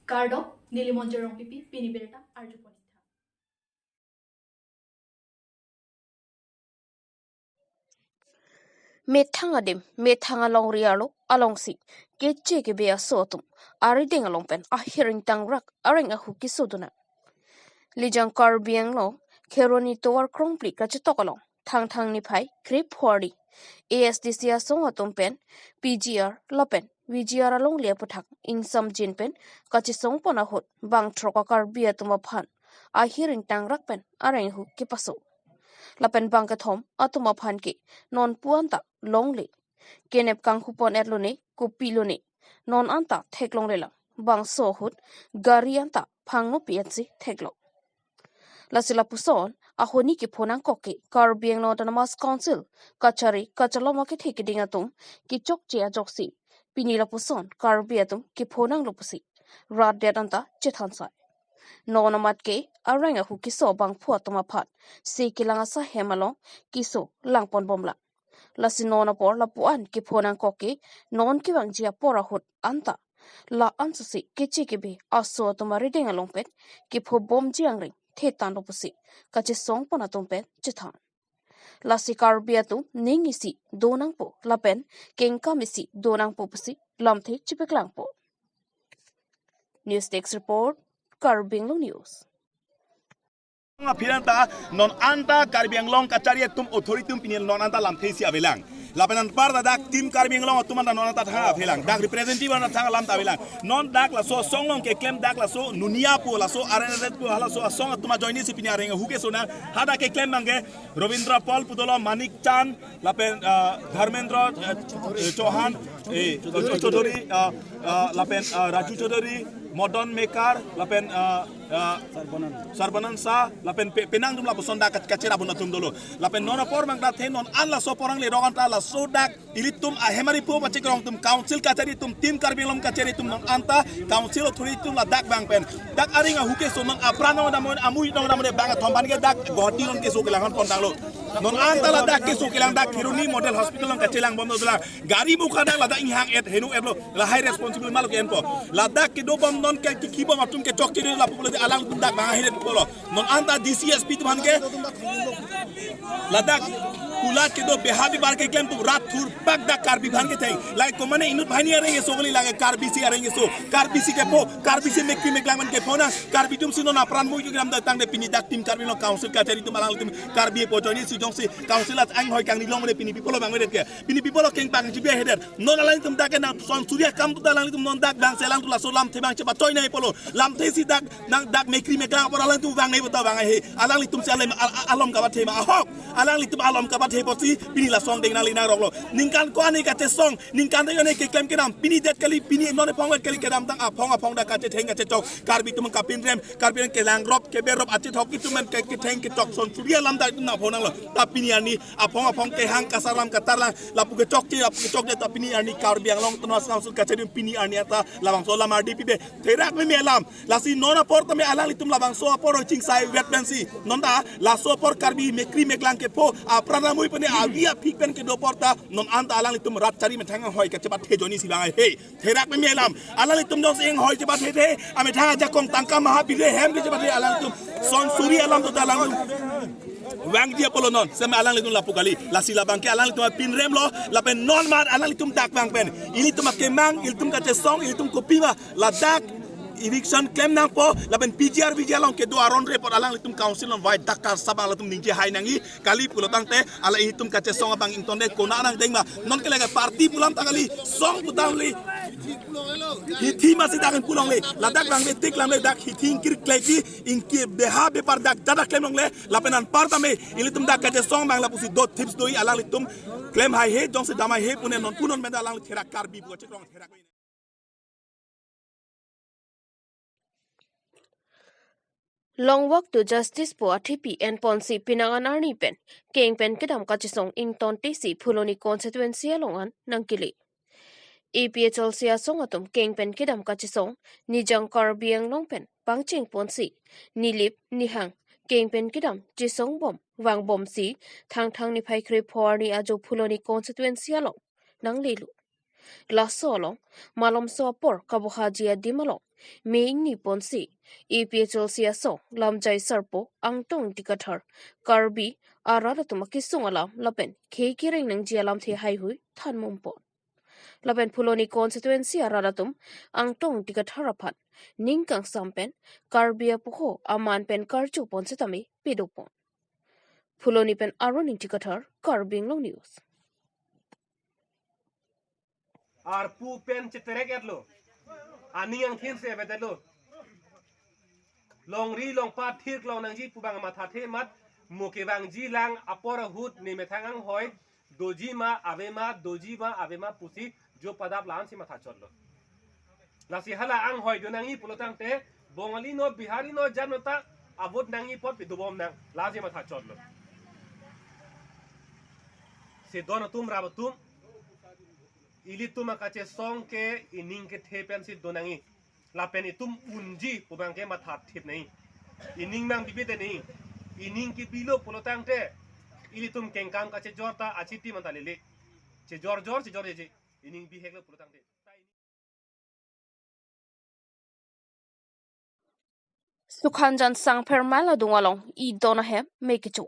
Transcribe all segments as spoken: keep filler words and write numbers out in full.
Kardom, neli Monjir Rongpipi, pini birta arjupon-ik tha. Methang adim, methang alongri arlo alongsi keche kebe aso atum arideng along pen ahir ingtangrak areng ahu kesodun nang. Lijang Karbi Anglong, Kheroni tovar krongphli kachetok along, Thangthang niphai krepho arni A S D C asong atum pen P G R lapen V G R alongle aphuthak ingsamjin pen kachesongpon ahut bang throk a-Karbi atum aphan ahir ingtangrak pen areng ahu kepaso. Lapen bang kethom atum aphan ke nonpu anta longle, kenep kanghupon-et lone, kopi lone, non anta theklonglelang, bangso ahut gari anta phangno pi-etsi theklong. Lasi lapuson ahoni kepho nangkok ke Karbi Anglong Autonomous Council kachari kachelom akethe keding atum kechokche ajoksi pini lapuson Karbi atum kepho nanglo pusi rat det anta chethan sai. Non amat ke areng ahu keso abangphu atum aphan se kelang asahem along keso langponbomlang. Lasi non apor lapu-an kepho nangkok ke non kevangji apor ahut anta la-an susi keche kebe aso atum arideng along pen kephobomji angring thetanlo pusi kachesongpon atum pen chethan. Lasi Karbi atum ning isi do nangpo lapen kengkam isi do nangpo pusi lamthe chipeklangpo. News Desk Report, Karbi Anglong News. Aphi anta non anta Karbi Anglong kachari atum authority atum pini non anta lamthe isi avelang. Lapen anpar ta dak Team Karbi Anglong atum anta non anta thang avelang. Dak representative anta thang alam ta avelang. Non dak laso asong along keklem dak laso Nunia pu laso R N Z pu halaso asong atum ajoine si pini areng ahu keso nang. Hadak keklem abang ke Ravindra Paul pu dolo, Manik Chand, lapen, ah, Dharmendra, eh, Chauhan, eh, Chaudhary, ah, ah, lapen, ah, Raju Chaudhary, Madan Mekar, lapen, ah, ah, Sarbanan Shah, lapen pe-, penang atum lapuson dak kach-, kachera abang atum dolo. Lapen non apor abang dak the non an laso apor nangle rok anta laso dak ilitum ahem aripo pachekrong atum, council kachari atum, Team Karbi Anglong kachari atum non anta council authority atum ladak abang pen dak areng ahu keso non apran nong damon, amui nong damon, bang kethom abang ke dak Guwahati along keso kelangponpon tanglo. Non anta ladak keso kelang dak Kheroni Model Hospital along kachelangbomlo dolang. Gari mukha dak ladak inghang-et heno-etlo. Lahai responsible malo ke-enpo. Ladak kedobom non ke, ke, kibom atum kechokche lapu pulote alangtum dak abang ahiret pulo. Non anta D C S P atum aphan ke ladak kulat kedo beha bepar keklem atum rat thurpak dak Karbi aphan ketheng. Lahai komane inut banghini areng keso kali, lahai Karbi si areng keso. Karbi si kepho, Karbi si mekri meklang pen kepho nang. Karbi atum si non apran mui keklem dak tangte pini dak Team Karbi Anglong council kachari atum alangtum Karbi apo ajoine si jongsi council at anghoi kangni longre pini pi pulo abang avedet ke. Pini pi pulo kengpang chibi avedet. Non alangtum dak ke nang son suri akam atum ta alangtum non dak abang si alangtum laso lamthe abang chepachoi nangji pulo. Lamthe si dak nang dak mekri meklang apor alangtum vangnei puta vang ahe. Alanglitum si alem-, al-, al-, alom kabathe ma ahok. Alanglitum alom kabathe apotsi pini laso angdeng nangli nangroklo. Ningkan ko-an ni kachesong, ningkan ko-an ni keklem kedam. Pini det kali, pini non aphong det kali kedamtang aphong aphong dak kachetheng kachechok. Karbi atum kapinrem, Karbi atum kelangrop, keberop, achethok atum ke, ketheng kechok son suri alam dak atum nangpho nanglo. Ta pini arni aphong aphong kehang kasarlam katarlang, lapu kechokche, lapu kechokche, ta pini arni Karbi Anglong Autonomous Council kachari pini arni anta labangso alam ardi pipe. Therak meme alam. Lasi non apor tame alanglitum labangso apor chingsai vet pensi. Non ta laso apor Karbi mekri meklang kepho, apran amui pen avi aphik pen kedo apor ta non anta alanglitum rat chari methang anghoi kachebathe ajoine si abang ahe. Therak meme alam. Alanglitum jongsi anghoi chebathethe, amethang ajakong tangka maha pide hem kechebathe alanglitum. Son suri alam atum ta alanglitum vangji apotlo non. Seme alanglitum lapu kali. Lasi labang ke alanglitum apinremlo, lapen non amat alanglitum dak abang pen ilitum akemang, ilitum kachesong, ilitum kopi ma ladak eviction klem nangpo, lapen P G R V G R along kedo aron report alanglitum council along vai dak karsabang latum ningje hai nangji kali pulo tangte, ala ilitum kachesong abang ingtonde konat nangdeng ma. Non ke lake party pu alam ta kali, song pu ta kali. Hithi masi dak pu longle, ladak abang betik lamle dak hithi ingkir kleki, ingkir beha bepar dak dak klem longle, lapen anpar tame ilitum dak kachesong abang lapusi do tips do-i alanglitum klem haihe, jongsi dam haihe pune non pu non menda alang therak Karbi pu kachekrong therak. Long Walk to Justice pu athepi enponsi penang an arni pen keng pen kedam kachesong ingtontesi Phuloni constituency along an nangkele. A P H L C asong atum keng pen kedam kachesong Nijang Karbi Anglong pen pangchengponsi nilip nihang keng pen kedam chesongbom vangbomsi Thangthang niphai krepho arni ajo Phuloni constituency along nanglelo. Laso along malomso apor kabohaji adim along me ingni ponsi A P H L C asong lamjai sarpo Angtong Ingti Kathar Karbi arat atum akesung alam lapen khei kereng nangji alamthe haihui than mumpon. Lapen Phuloni constituency arat atum Angtong Ingti Kathar aphan ning kangsam pen Karbi apoho aman pen karju pon setame pedopon. Phuloni pen Arun Ingti Kathar, Karbi Anglong News. Arpu pen cheterek etlo. Aning angthin se bedet lo. Longri longpat thir klong nangji pu abang mathathe amat mo kevangji lang apor ahut ne methang anghoi doji ma ave ma, doji ma ave ma pusi jo padap la-ansi matha chotlo. Lasi hala anghoi do nangji pulo tangte Bongali no, Bihari no, jat no ta a-vote nangji apot pedobom nang, lasi matha chotlo. Si don atum, rap atum, ilitum akachesong ke ining kethe pensi do nangji. Lapen itum unji pu abang ke mathathip nangji. Ining mang bibit nangji. Ining kebilo pulo tangte ilitum kengkam kachejor ta achitim anta lele. Chejor jor, chejor jeje. Ining bihek lo pulo tangte. Sukhanjan Sangpher Mala adung along idon ahem me kecho.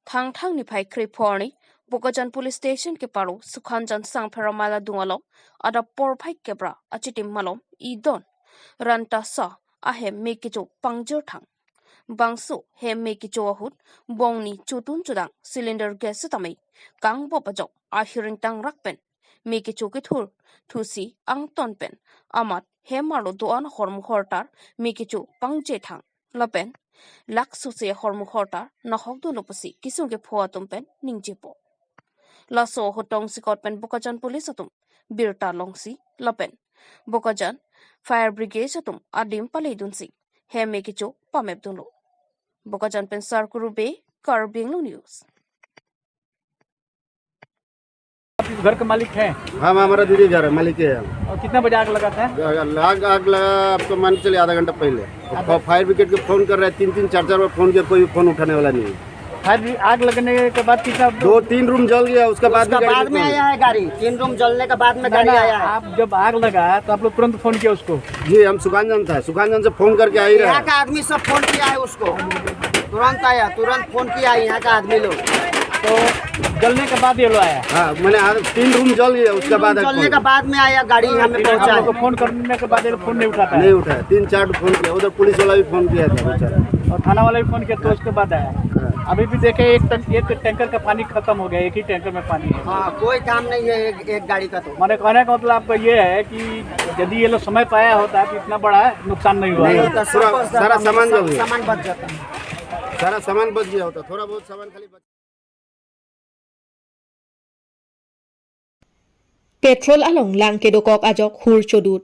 Thangthang niphai krepho arni Bokajan Police Station keparo Sukhanjan Sangpher Mala adung along adap porphai kepra achitim malom idon ranta sa ahem me kecho pangjor thang. Bangso hem me kecho ahut bongni chotun chodang cylinder gas setame kangbop ajok ahiring tangrak pen me kecho kethur thusi angton pen amat hem arlo do-an ahormu hortar me kecho pangje thang lapen lakh sose ahormu hortar nahok dunlo pusi kesung kepho atum pen ningjepo. Laso ahut tongsekot pen Bokajan Police atum birta longsi lapen Bokajan Fire Brigade atum adim pale dunsi hem me kecho pamep dunlo. Bokajan pen Sarkuru Bey, Karbi Anglong News. आप इस घर के मालिक हैं? हम हमारा दीदी घर है, मालिक है हम। और कितना बजे आग लगा था? आग आग लगा, आपको मान के चलिए आधा घंटा पहले। फा- फायर ब्रिगेड को फोन कर रहे हैं, तीन तीन चार चार बार फोन किया, कोई भी फोन उठाने वाला नहीं है। फायर ब्रि- आग लगने के बाद कितना? दो तीन रूम जल गया, उसके बाद भी उसका गाड़ी बाद को में फोन- आया है गाड़ी, तीन रूम जलने के बाद में ना, गाड़ी ना, आया है। आप जब आग लगा तो आप लोग तुरंत फोन किया उसको? जी, हम सुखानजन था, सुखानजन से फोन करके आ ही रहा यहाँ है। का आदमी सब फोन किया है उसको, तुरंत आया, तुरंत फोन किया है यहाँ का आदमी लोग। तो जलने के बाद ये लो आया? हाँ, मैंने आज तीन रूम जल गया, उसके बाद जलने के बाद में आया गाड़ी यहाँ में आप पहुँचा लोग को है। फोन करने के बाद ये लोग फोन नहीं उठाता है? नहीं उठाया, तीन चार फोन किया, उधर पुलिस वाला भी फोन किया था बेचारा। और थाना वाला भी फोन किया तो उसके बाद आया? हाँ। अभी भी देखे एक टन, एक टैंकर का पानी खत्म हो गया, एक ही टैंकर में पानी है। हाँ, कोई काम नहीं है एक, एक गाड़ी का तो। माने कहने का मतलब आपका ये है कि यदि ये लोग समय पाया होता तो इतना बड़ा नुकसान नहीं हुआ नहीं है। होता। पूरा सारा सामान जल गया। सामान बच जाता। सारा सामान बच गया होता, थोड़ा बहुत सामान खाली बच Petrol along lang kedokok ajok hur chodut.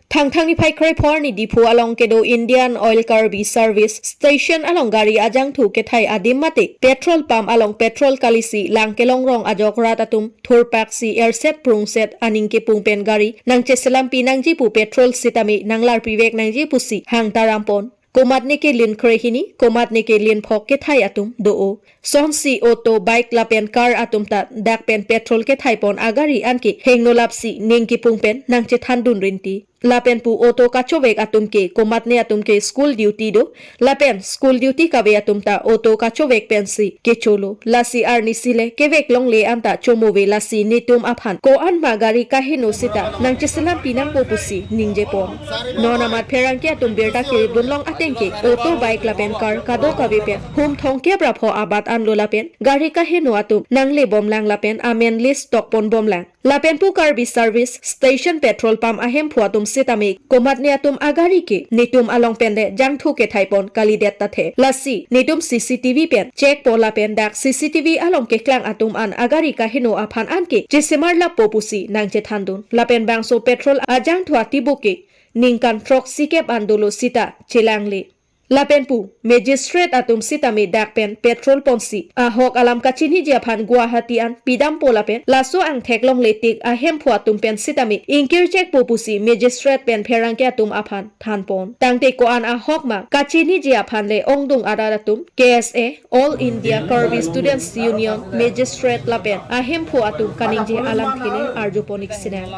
Thangthang niphai krepho arni Diphu along kedo Indian Oil Karbi Service Station along gari ajangthu kethai adim mate petrol pump along petrol kalisi lang kelongrong ajok rat atum thurpaksi erset prungset aning kepung pen gari nangcheselampi nangji pu petrol sitame nanglarpivek nangji pusi hang tarampon. Komatne ke lin krehini, komatne ke lin phok kethai atum do-o. Sonsi auto, bike lapen car atum ta dak pen petrol kethaipon agari anke hengno lapsi ning kepung pen nangchethandun rinti. Lapen pu auto kachovek atum ke komatne atum ke school duty do. Lapen school duty kave atum ta auto kachovek pensi kecholo. Lasi arnisi le kevek longle anta chomove lasi netum aphan ko-an ma gari kaheno sita nangcheselampi nangpo pusi ningjepon. Non amat pherangke atum birta kirip dunlong ateng ke auto, bike lapen car kadokave pen hum thomkep ra pho abat anlo lapen gari kaheno atum nanglebomlang lapen amen list tokponbomlang. Lapen pu Karbi Service Station petrol pump ahemphu atum sitame komatne atum agari ke netum along pen le jangthu kethaipon kalidet ta the. Lasi netum C C T V pen check po lapen dak C C T V along keklang atum an agari kaheno aphan anke chesemar lappo pusi nangchethandun. Lapen bangso petrol ajangthu atibu ke ningkan throksikep an dolo sita chelangle. Lapen pu, magistrate atum sitame dak pen patrol ponsi ahok alam kachiniji aphan Guwahati an pidampo lapen laso angthek longle tik ahemphu atum pen sitame ingkirchekpo pusi magistrate pen pherangke atum aphan thanpon. Tangte ko-an ahok ma kachiniji aphan le ongdung arat atum K S A, All India Karbi Students Union, magistrate lapen ahemphu atum kaningje alamthe le arjupon ik sinang.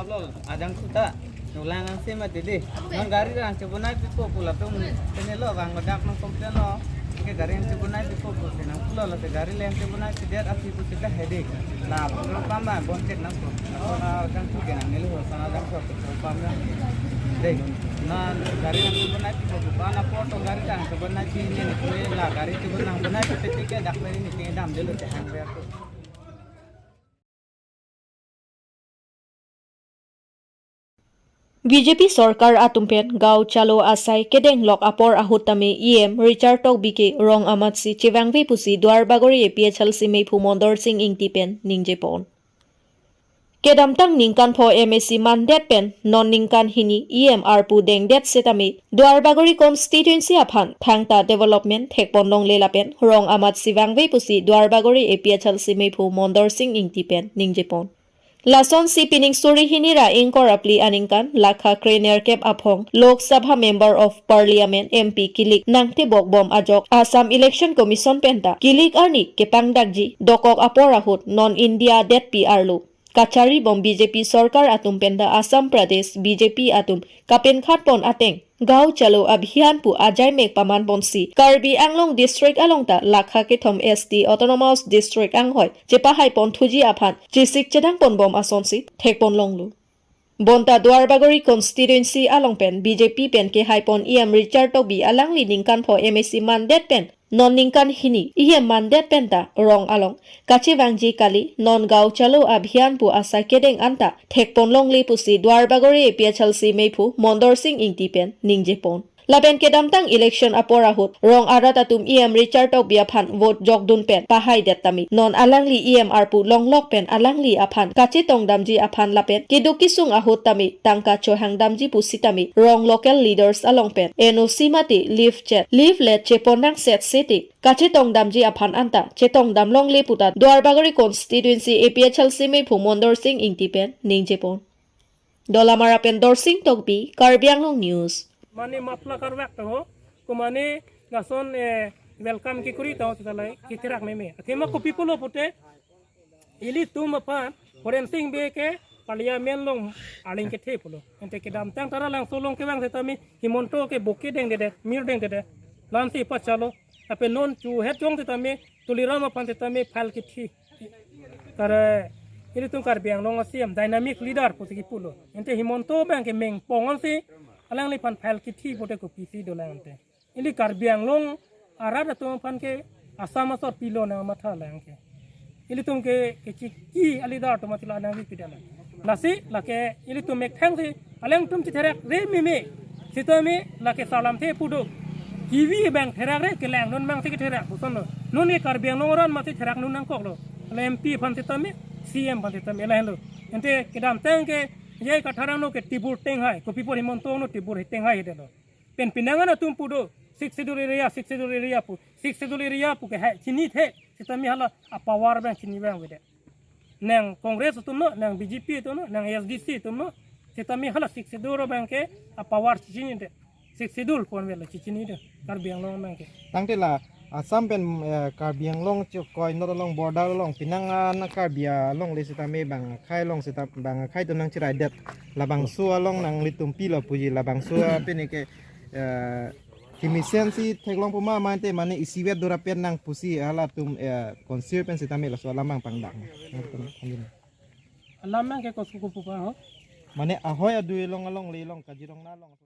Adang suta, nulang ang sema tede. Non gari rang chebonai pipo pula tum. Tene lo bang medak nang complain lo. Ke gari rang chebonai pipo pu tenang pulo lo te gari rang chebonai pidet api pu kita hede. La, lo pamba bon cek nang ko. Lo na adang suke nang nelu ho sana adang suke pamba. De, na gari rang chebonai pipo pu pa na poto gari rang chebonai pi ne ne ko la gari chebonai bonai pi teke dak pe ni ke dam delo te hang ber ko. B J P sorkar atum pen Gaon Chalo asai kedenglok apor ahut tame E M Richard Tokbi ke rong amatsi chevangve pusi Duarbagori A P H L C meiphu Mondor Sing Ingti pen ningjepon. Kedamtang ningkan pho M A C mandet pen non ningkan hini E M arpu dengdet setame Duarbagori constituency aphan thangta development thekpon longle lapen rong amatsi vangve pusi Duarbagori A P H L C meiphu Mondor Sing Ingti pen ningjepon. Lasonsi pining suri hini ra ingkoi ra phli aningkan lakha krenerkep aphong Lok Sabha Member of Parliament M P kilik nangtebok bom ajok Assam Election Commission penta kilik arni kepangdakji dokok apor ahut non India detpi arlo kachari bom B J P sorkar atum penta Assam Pradesh B J P atum kapenkhatpon ateng Gaon Chalo Abhiyan pu ajaimek pamanponsi Karbi Anglong District along ta lakha kethom S T Autonomous District anghoi chepahaipon thuji aphan chesik chedangpon bom asonsi thekpon longlo. Bonta Duarbagori constituency along pen B J P pen kehaipon E M Richard Tokbi alangli ningkan pho M A C mandet pen non ningkan hini E M mandet penta rong along kachevangji kali non Gaon Chalo Abhiyan pu asai kedeng anta thekpon longle pusi Duarbagori A P H L C meiphu Mondor Sing Ingti pen ningjepon. Lapen kedamtang election apor ahut rong arat atum E M Richard Tokbi aphan vote jokdun pen pahaidet tame non alangli E M arpu longlok pen alangli aphan kachetongdamji aphan lapen keduk kesung ahut tame tangka chohangdamji pusitame rong local leaders along pen N O C mate leaflet, leaflet chepon nangset sete kachetongdamji aphan anta chetongdam longle puta Duarbagori constituency A P H L C meiphu Mondor Sing Ingti pen ningjepon. Dolamara pen Dorsing Tokbi, Karbi Anglong News. Mane mapla karvek taho, kumane lason, eh, welcome kekuri taho setalai ketherak meme. Athema kopi pulo pute, ilitum aphan, Horen Sing Bey ke parliament along aling kethe pulo. Ante kedamtang Taralangso along kevang setame, Himanta ke bokeh dengdedet, mir dengdedet. Lansi pachalo, ape non chu het jong setame, Tuliram aphan setame file kethi. Kare, ilitum Karbi Anglong a C M dynamic leader pusi kipulo. Ante Himanta abang ke mengpong ansi, alangliphan file kethi pute kopisi dolang ante. Ili Karbi Anglong arat atum aphan ke Assam asor pilo nang matha lang ke. Ilitum ke, kechiki a leader atum atila nangri pidala. Lasi, lake ilitum methangsi, alangtum chetherakre meme. Setame, lake salam the pudo. Kivi abang therakre, kelang non abangsi ketherak puson lo. Non ke Karbi Anglong arat masi therak non nangkoklo. La M P aphan setame, C M aphan setame, lahenlo. Ante kedamtang ke, J I Kathar angno ke tibur tenghai, kopi apot Himanta angno tibur he tenghai hedelo. Pen penang an atum pudo, Sixth Schedule area, Sixth Schedule area pu, Sixth Schedule area pu ke hai chinithe, setame hala a power abang chini abang vede. Nang Congress atum no, nang B J P atum no, nang A S D C atum no, setame hala Sixth Schedule abang ke a power chichinide. Sixth Schedule pon vela chichinide, Karbi Anglong abang ke. Tangte la Assam pen, eh, Karbi Anglong chokoi north along border along penang an Karbi alongle setame bang akhei along seta bang akhei atum nangcheraidet. Labangso along nanglitum pilo puji labangso, ah, pini ke, eh, kemesen si theklong puma mante mane isivet dura pen nang pusi halatum, eh, konsir pen setame laso alam abang pangdang. Alam abang ke kosuku pupa ho. Mane ahoi adui along alongle along Kaziranga along.